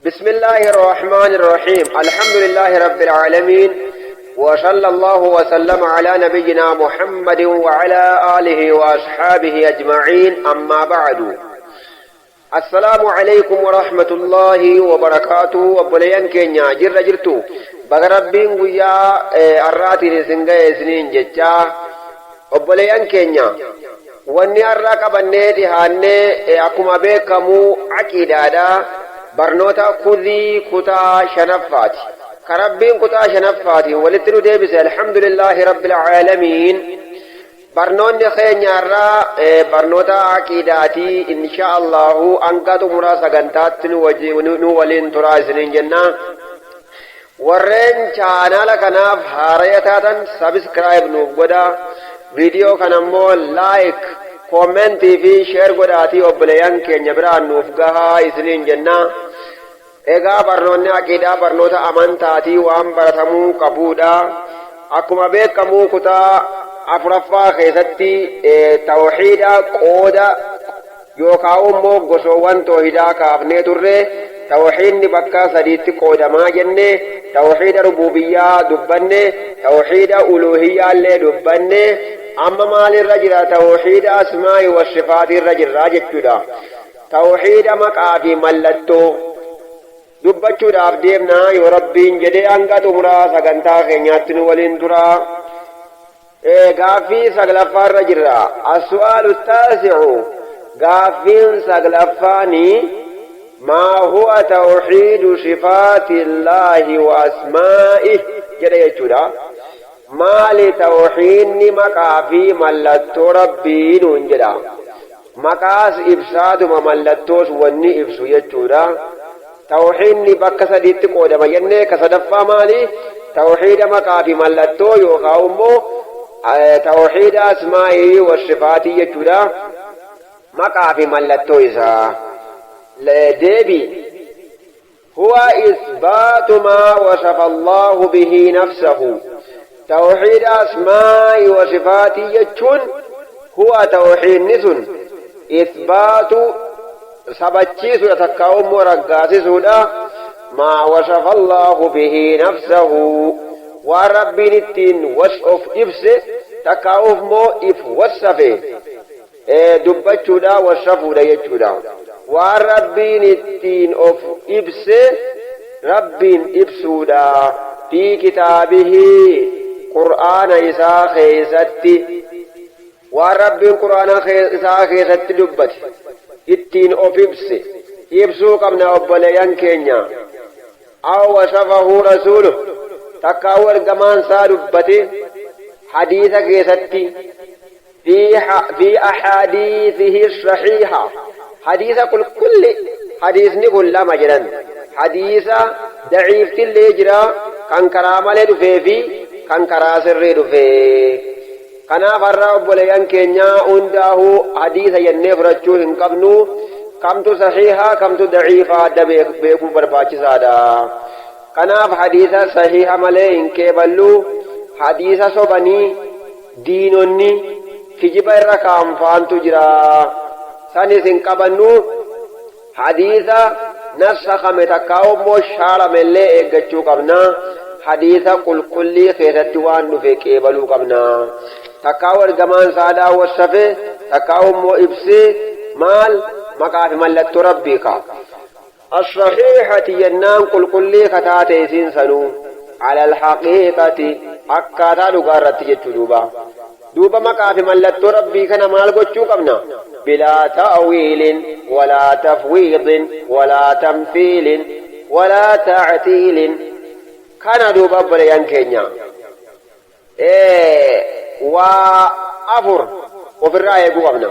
بسم الله الرحمن الرحيم. الحمد لله رب العالمين، وصلى الله وسلم على نبينا محمد وعلى آله وأصحابه أجمعين. أما بعد، السلام عليكم ورحمة الله وبركاته. Obboleeyyan keenya, jirra jirtu? Baga Rabbiin guyyaa har'aatiin isin ga'e isiniin jechaa, obboleeyyan keenya, wanni har'aa qabannee dhihaannee akkuma beekamu aqiidaadha. Barnoota kudii kutaa shanaffaati. Ka Rabbiin kutaa shanaffaatiin walitti nu deebise, alhamdulillaahi rabbil aalamiin. Barnoonni keenya irraa barnoota aqiidaatii. Insha Allahu hanga xumuraa sagantaatti nu waliin turaa isiniin jenna. Warreen chaanaala kanaaf haaraya taatan, subscribe nuuf godha. Viidiyoo kana immoo like, comment fi share godhaatii obboleeyyan keenya biraan nuuf gahaa isiniin jenna. Egaa barnoonni aqiidaa barnoota amantaatii waan baratamuu qabuudha. Akkuma beekamu, kutaa afuraffaa keessatti tawxiida qooda yookaan immoo gosoowwan toohidaa kaafnee turre. Tawxiidni bakka sadiitti qoodamaa jenne. Tawxiida rububiyyaa dubbanne, tawxiida uluuhiyyaa illee dubbanne. Amma maalirra jira? Tawxiida asmaa'i wasifaatii irra jirra jechuudha. Tawxiida maqaa fi mallattoo dubbachuudhaaf deemna yoo Rabbiin jedhee. Hanga xumuraa sagantaa keenyaatti nu waliin turaa. Gaaffii saglaffaarra jirra. السؤال التاسع, gaaffiin saglaffaani: ما هو توحيد صفات الله وأسمائه jedha jechuudha. Maali tawxiidni maqaa fi mallattoo Rabbii nuun jedha? Maqaas ibsaatuma mallattoos wanni ibsu jechuudha. Tawxiidni bakka sadiitti qoodama jennee, ka sadaffaa maali? Tawxiida maqaa fi mallattoo yookaan immoo tawxiida asmaa'ii wasifaatii jechuudha. Maqaa fi mallattoo isaa. Deebi: هو إثبات ما وصف الله به نفسه. توحيد أسماء وصفات jechuun, هو tawxiidni sun, إثبات sabachiisuudha, takkaa immoo raggaasisuudha, ما وصف الله به نفسه, waan Rabbiin ittiin of ibse takkaa immoo if wassafe dubbachuudha, wassafuudha jechuudha. Waan Rabbiin ittiin of ibse Rabbiin ibsuudha. في كتابه, qur'aana isaa keessatti, waan Rabbiin qur'aana isaa keessatti dubbate, ittiin of ibse ibsuu qabna, obboleeyyan keenya. أو وصفه رسوله, takkaa ergamaan isaa dubbate hadiisa keessatti, في أحاديثه الصحيحة, hadiisa qulqulli. Hadiisni kun lama jedhan. Hadiisa daciiftillee jira, kan karaa malee dhufee fi kan karaa sirrii dhufee. Kanaaf har'a, obboleeyyan keenya, hundaa'uu hadiisa jennee fudhachuu hin qabnu. Kamtu saxiihaa, kamtu daciifaa adda beekuu barbaachisaadha. Kanaaf hadiisa saxiiha malee hin qeeballu. Hadiisa sobanii diinonni kijiba irra kaanfaantu jira, sanis hin qabannu. Hadiisa nassakame takkaa immoo shaaramellee eeggachuu qabna. Hadiisa qulqullii keessatti waan dhufe qeebaluu qabna. Takkaa ergamaan saadhaa wassafe, takkaa immoo ibsee, maal? Maqaa fi mallattoo Rabbii ka الصحيحة jennaan, qulqullii kataate isiin sanuu, على الحقيقة, akkaataa dhugaa irratti jechuu. Duuba maqaa fi mallattoo Rabbii kana maal gochuu qabna? بلا تأويل ولا تفويض ولا تمثيل ولا تعطيل. Kana duuba, obboleeyyan keenya, waa afur ofirraa eeguu qabna.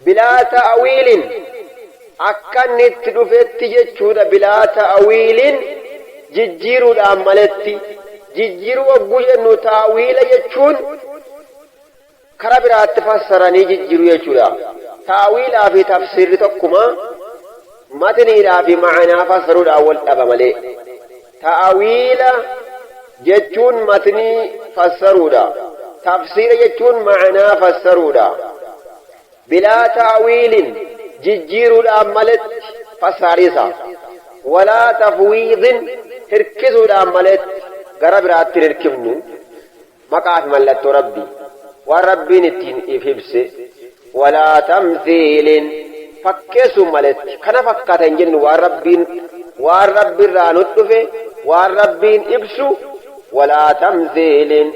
بلا تأويل, akka inni itti dhufetti jechuudha. بلا تأويل, jijjiiruudhaan maletti. Jijjiiruu wagguu jennu, taawiila jechuun kara biraatti fassaranii jijjiiruu jechuudha. Taawiilaa fi tafsiirri tokkuma, matniidhaa fi ma'anaa fassaruudhaan wal dhaba malee. Taawiila jechuun matnii fassaruudha. Tafsiira jechuun ma'anaa fassaruudha. بلا تأويل, jijjiiruudhaan maletti fassaariisa. Walaa tafwiidin hirkisuudhaan maletti gara biraatti hin hirkifnu. Maqaa fi mallattoo Rabbii waan Rabbiin ittiin if ibse. Walaa tamthiilin fakkeessuun maletti kana fakkaata hin jennu waan Rabbiin waan Rabbiirraa nu dhufe waan Rabbiin ibsu. Walaa tamthiilin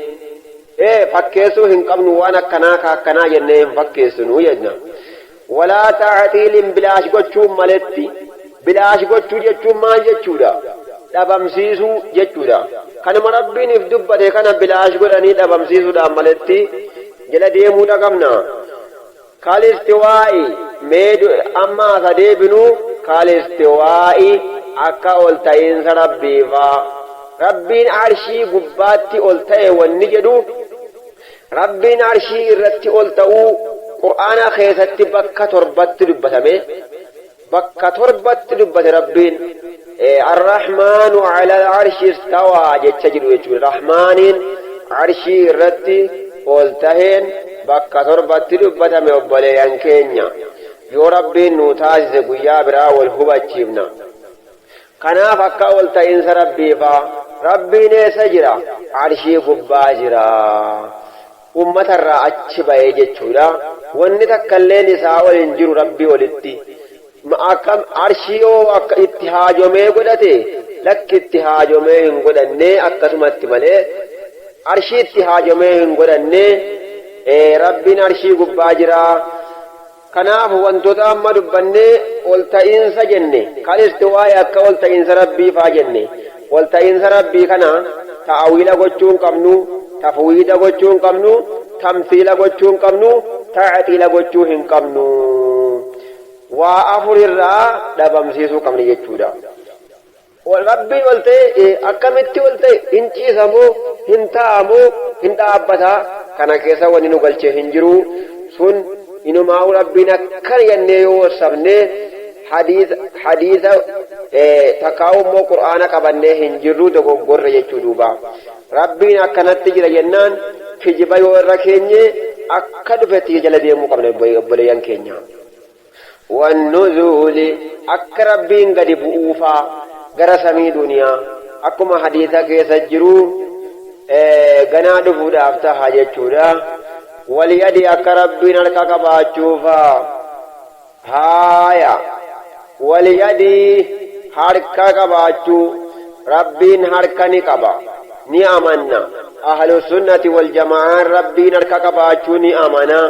fakkeessuu hin qabnu, waan akkanaa ka akkanaa jennee hin fakkeessinu jenna. Walaa ta'atiilin bilaash gochuun maletti. Bilaash gochuu jechuun maal jechuudha? Dhabamsiisuu jechuudha. Kanuma Rabbiin if dubbate kana bilaash godhanii dhabamsiisuudhaan maletti jala deemuudha qabna. Kalistiwaa'i mee amma asa deebinu. Kalistiwaa'i akka ol ta'iinsa Rabbiifaa, Rabbiin arshii gubbaatti ol ta'e wanni jedhu, Rabbiin arshii irratti ol ta'uu Qur'aana keessatti bakka torbatti dubbatame. Bakka torbatti dubbate Rabbiin. Arrahmaanu ala arshi istawaa jecha jedhu jechuudha. Rahmaaniin arshii irratti ol taheen bakka torbatti dubbatame. Obboleeyyan keenya, yoo Rabbiin nu taasise guyyaa biraa wal hubachiifna. Kanaaf akka ol ta'iinsa Rabbiifaa, Rabbiin eessa jira? Arshii gubbaa jira. Ummatarraa achi ba'ee jechuudha. Wanni takkalleen isaa ol hin jiru Rabbii olitti. Akka arshii yoo akka itti haajomee godhate, lakki, itti haajomee hin godhanne, akkasumatti malee arshii itti haajomee hin godhanne. Rabbiin arshii gubbaa jira. Kanaaf wantoota amma dubbannee ol ta'iinsa jenne, kan istiwaa'e akka ol ta'iinsa Rabbii faa jenne, ol ta'iinsa Rabbii kana ta'awiila gochuu hin qabnu, tafwiida gochuu hin qabnu, tamsiila gochuu hin qabnu, ta'xiila gochuu hin qabnu. Waa afur irraa dhabamsiisuu qabna jechuudha. Rabbiin ol ta'e akkamitti ol ta'e? Hin ciisamoo, hin taa'amoo, hin dhaabbataa? Kana keessa wanni nu galchee hin jiru. Sun inumaa'u Rabbiin akkana jennee yoo wassafne hadiisa takkaa'u immoo Qur'aana qabannee hin jirru, dogoggorre jechuu duuba. Rabbiin akkanatti jira jennaan kijiba yoo irra keenye akka dhufetti jala deemuu qabna, obboleeyyan keenya. Wannuzuuli akka Rabbiin gadi bu'uufaa gara samii duniyaa akkuma hadiisa keessa jiru ganaa dhufuudhaaf taha jechuudha. Walyadi akka Rabbiin harka qabaachuufaa. Haaya, walyadi harka qabaachuu, Rabbiin harka ni qaba ni amanna. Ahlu sunnati wal jama'aan Rabbiin harka qabaachuu ni amana.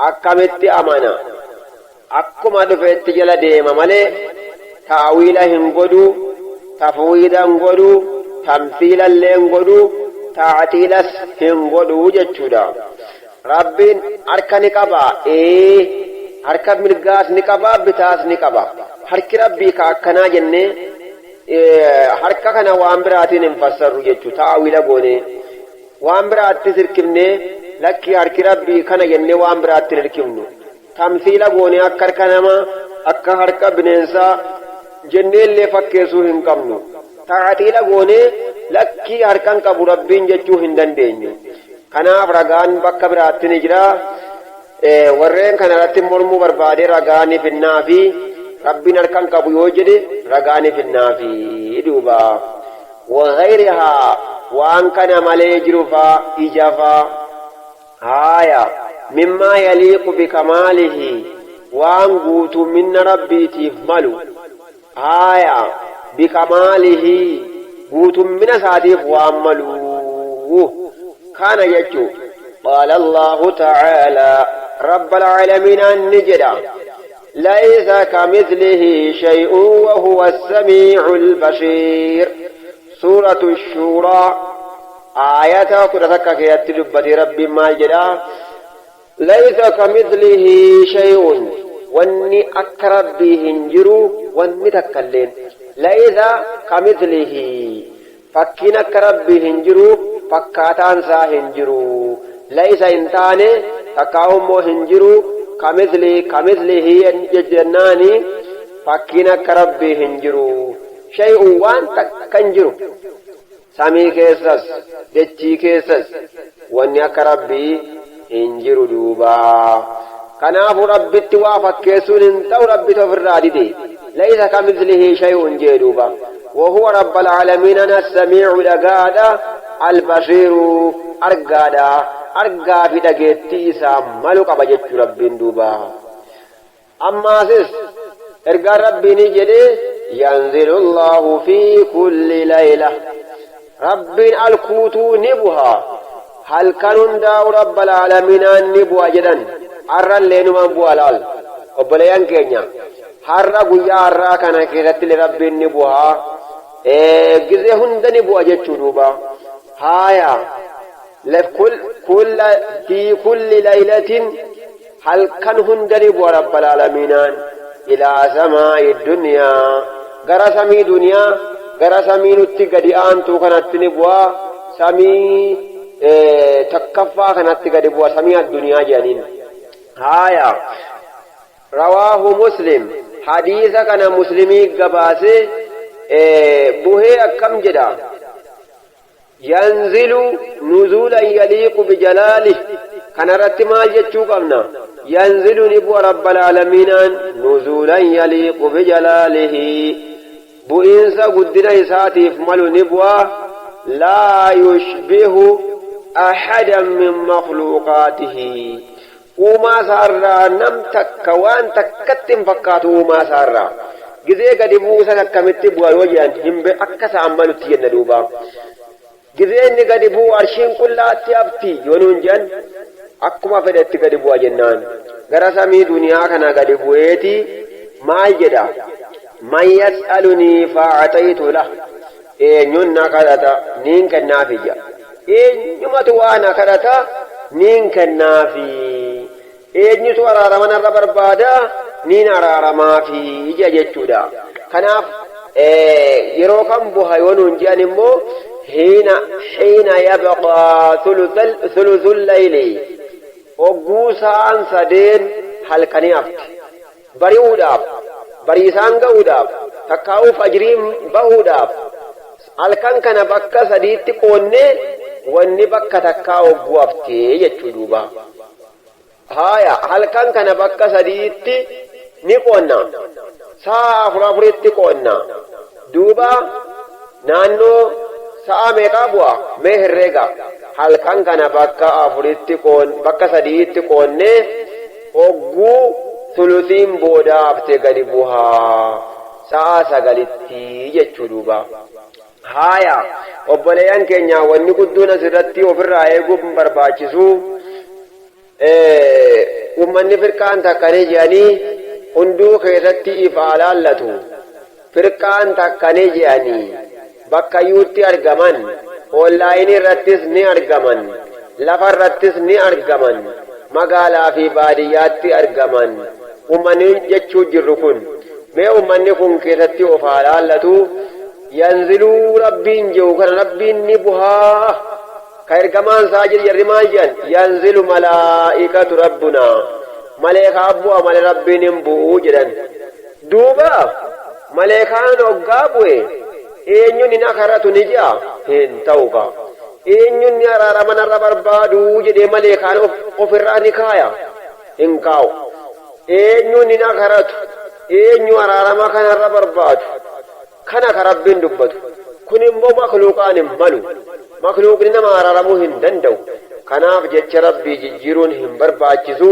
Akkamitti amana? Akkuma dhufetti jala deema malee ta'awiila hin godhu, tafwiida hin godhu, tamsiila illee hin godhu, ta'atiilas hin godhu jechuudha. Rabbiin harka ni qaba, ee, harka mirgaas ni qaba, bitaas ni qaba. Harki Rabbii ka akkanaa jennee harka kana waan biraatiin hin fassarru jechuu. Ta'awiila goonee waan biraattis hirkifnee, lakkii, harki Rabbii kana jennee waan biraatti hin hirkifnu. Tamsiila goonee akka harka namaa, akka harka bineensaa jennee illee fakkeessuu hin qabnu. Ta'atiila goonee lakkii, harkan qabu Rabbiin jechuu hin dandeenyu. Kanaaf ragaan bakka biraatti ni jira. Warreen kana irratti mormuu barbaadee ragaa ni finnaa fi Rabbiin harkan qabu yoo jedhe ragaa ni finnaa fi duuba. Wagayrihaa waan kana malee jiru faa, ija faa, haaya, mimmaa yaliiqu bikamaalihi waan guutumminna Rabbiitiif malu, haaya, bikamaalihi guutummina isaatiif waan malu kana jechu. Qaala Allaahu ta'aalaa, Rabbal aalamiinaan ni jedha: laysa kamithlihi shay'un wa huwa as-samii'ul basiir. Suuratu Shuuraa aayata 11 keessatti dubbatee Rabbiin maal jedha? Laysa kamithlihi shay'un, wanni akka Rabbii hin jiru wanni takkalleen. Laysa kamithlihi, fakkiin akka Rabbii hin jiru, fakkaataan isaa hin jiru. Laysa hin taane, takkaa'u immoo hin jiru. Kamithli kamithlihi jennaani fakkiin akka Rabbii hin jiru. Shay'un waan takka hin jiru. Samii keessas dechii keessas wanni akka Rabbii hin jiru duuba. Kanaafuu Rabbitti waa fakkeessuun hin ta'u, Rabbitu ofirraa dide. Laysa kamithlihi shay'un jee duuba. Wahuwa rabbal aalamiin as-samii'u dhagaadha, al-basiiru argaadha. Argaa fi dhageettii isaa malu qaba jechuu Rabbiin duuba. Ammaasis ergaan Rabbii ni jedhe, yanzilu Allahu fi kulli layla. Rabbiin alkuutuu ni buha. Halkan hundaa'u Rabbal aalamiinaan ni bu'a jedhan. Har'allee numaan bu'a laal. Obboleeyyan keenya har'a guyyaa har'aa kana keessatti illee Rabbiin ni bu'a. Gizee hunda ni bu'a jechuu duuba. Haaya. Fi kulli laylatin halkan hunda ni bu'a Rabbal aalamiinaan ilaa samaa'i duniyaa, gara samii duniyaa, gara samii nutti gadi aantuu kanatti ni bu'a, samii takkaffaa kanatti gadi bu'a, samii addunyaa jedhaniin. Haaya, rawaahu Muslim, hadiisa kana Muslimii gabaase. Buhee akkam jedha? Yanzilu nuzuulan yaliiqu bijalaalih. Kanarratti maal jechuu qabna? Yanzilu ni bu'a Rabbal aalamiinaan nuzuulan yaliiqu bijalaalihi, bu'iinsa guddina isaatiif malu ni bu'a. Laa yushbihu ahadan min makhluuqaatihi, uumaa isaarraa nam takka waan takkatti hin fakkaatu. Uumaa isaarraa gizee gadi buusan akkamitti bu'a yoo jedhan, hin akka isaan malutti jenna duuba. Gizee inni gadi bu'u arshiin qullaatti hafti yoo nuun jedhan, akkuma fedhetti gadi bu'a jennaan. Gara samii duniyaa kana gadi bu'eeti maal jedha? Man yas'alunii fa'axaytu lah, eenyuun na kadhata niin kennaafiyya? Eenyumatu waa na kadhata niin kennaafi? Eenyutu araarama narra barbaada niin araaramaafi ija jechuudha. Kanaaf yeroo kam buha yoo nuun jedhan immoo, hiina yabqaa thuluthul layli, hogguu sa'aan sadeen halkanii hafte bari'uudhaaf, bariisaan ga'uudhaaf, takkaa'uu fajriin bahuudhaaf, halkan kana bakka sadiitti qoonnee wanni bakka takkaa hogguu haftee jechuu duuba. Haaya, halkan kana bakka sadiitti ni qoonna, sa'a afur afuritti qoonna duuba. Naannoo sa'a meeqaa bu'a? Mee herreega. Halkan kana bakka afuritti qoon, bakka sadiitti qoonnee, hogguu sulusiin boodaa haftee gadi buhaa, sa'a 9tti jechuu duuba. Haaya, obboleeyyan keenya, wanni guddoon asirratti ofirraa eeguuf barbaachisu, ummanni firqaan takka ni je'anii hunduu keessatti ifaa laallatu. Firqaan takka ni je'anii bakka yuutti argaman, onlaayinii irrattis ni argaman, lafa irrattis ni argaman, magaalaa fi baadiyyaatti argaman. Ummanni jechuu jirru kun, mee ummanni kun keessatti of haa laallatu. Yanziluu Rabbiin jedhu kana, Rabbiin ni buhaa ka ergamaan isaa jedhu, jarri maal jedhan? Yanzilu malaa'ikatu rabbunaa, maleekaa bu'a malee Rabbiin hin bu'uu jedhan duuba. Maleekaan hoggaa bu'e eenyuun hin akaratu ni je'a? Hin ta'u ka. Eenyuun ni araarama narra barbaaduu jedhee maleekaan ofirraa ni kaaya? Hin kaa'u. Eenyuun hin akaratu, eenyu araarama kanarra barbaadu kana ka Rabbiin dubbatu kun immoo makluuqaan hin malu. Makluuqni nama araaramuu hin danda'u. Kanaaf jecha Rabbii jijjiiruun hin barbaachisu,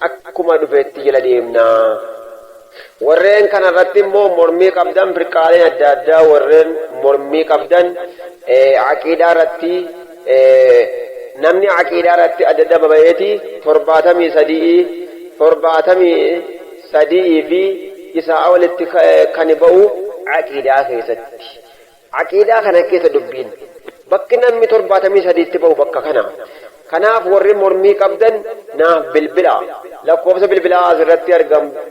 akkuma dhufetti jala deemnaa. Warreen kanarratti immoo mormii qabdan, firqaaleen adda addaa warreen mormii qabdan, aqiidaa irratti, namni aqiidaa irratti adda adda baba'eeti 73, 73 fi isaa olitti kan ba'u aqiidaa keessatti. Aqiidaa kana keessa dubbiin bakki namni 73tti ba'u bakka kana. Kanaaf warri mormii qabdan naaf bilbila. Lakkoofsa bilbilaa asirratti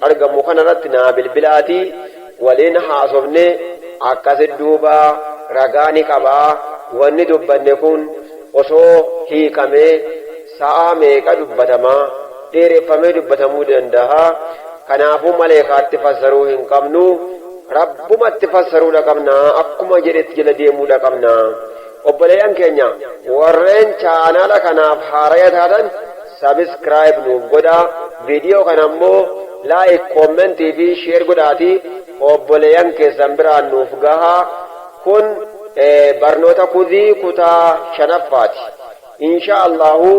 argamu kanarratti naa bilbilaatii waliin haasofne. Akkasi duuba, ragaa ni qabaa. Wanni dubbanne kun osoo hiikamee sa'a meeqa dubbatamaa, dheereffamee dubbatamuu danda'a. Kanaafuu maleekaatti fassaruu hin qabnu, Rabbumatti fassaruudha qabna, akkuma jedhetti jala deemuudha qabna. Obboleeyyan keenya, warreen chaanaala kanaaf haaraya taatan subscribe nuuf godhaa. Viidiyoo kana immoo like, comment fi share godhaatii. Obboleeyyan keessan biraan nuuf gahaa. Kun barnoota kudii kutaa shanaffaati. Insha Allahu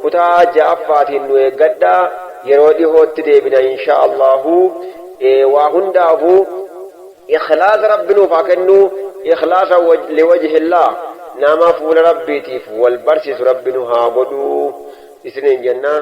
kutaa ja'affaatiin nu eeggadhaa. Yeroo dhihootti deebina insha Allahu. Waa hundaafuu ikhlaasa Rabbi nuuf haa kennu. Ikhlaasa liwajhillah, nama fuula Rabbiitiif wal barsiisu Rabbi nu haa godhu isiniin jenna.